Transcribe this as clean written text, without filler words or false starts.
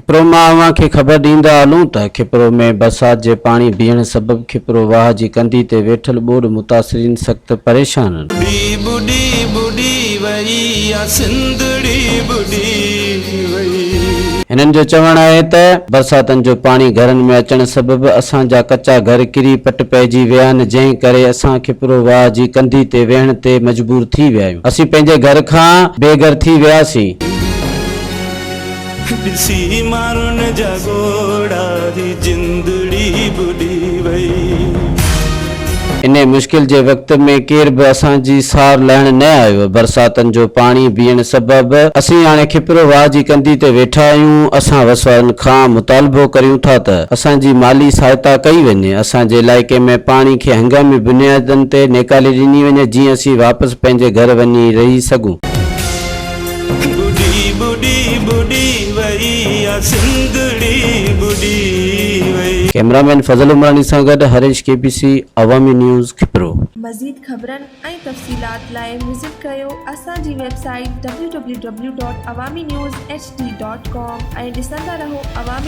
کپرو مان اوهان کي خبر ڏيندا هلون ته کپرو ۾ برسات جي پاڻي بيهڻ سبب کپرو واهه جي ڪنڌي تي ويٺل ٻوڏ متاثرين سخت پريشان. ٻڏي ٻڏي ٻڏي وئي آ سنڌڙي ٻڏي وئي. هنن جو چوڻ آهي ته برساتن جو پاڻي گهرن ۾ اچڻ سبب اسان جا ڪچا گهر ڪري پٽ پئجي ويا آهن جنهن ڪري اسان کپرو واهه جي ڪنڌي تي ويهڻ تي مجبور ٿي ويا آهيون اسين پنهنجي گهر کان بي گهر ٿي وياسين. ڏسي مارن جا ڳوڙها هي جندڙي ٻڏي وئي. انهي مشڪل جي وقت ۾ ڪير به اسان جي سار لهڻ نه آيو. برساتن جو پاڻي بيهڻ سبب اسين هاڻي کپرو واهه جي ڪنڌي تي ويٺا آهيون. اسان وسوارن کان مطالبو ڪريون ٿا ته اسان جي مالي سهائتا ڪئي وڃي. اسان جي علائقي ۾ پاڻي کي هنگامي بنيادن تي نيڪالي ڏني وڃي جيئن اسين واپس پنهنجي گهر وڃي رهي سگهون. ٻڏي ٻڏي ٻڏي وئي آ سنڌڙي ٻڏي وئي. ڪئميرا مين فضل عمراڻي سان گڏ Harish K B C Awami news Khipro. مزيد خبرن ۽ تفصيلات لاء وزٽ ڪريو اسان جي website W W W dot Awami news H D dot com ۽ ڏسندا رهو عوامي.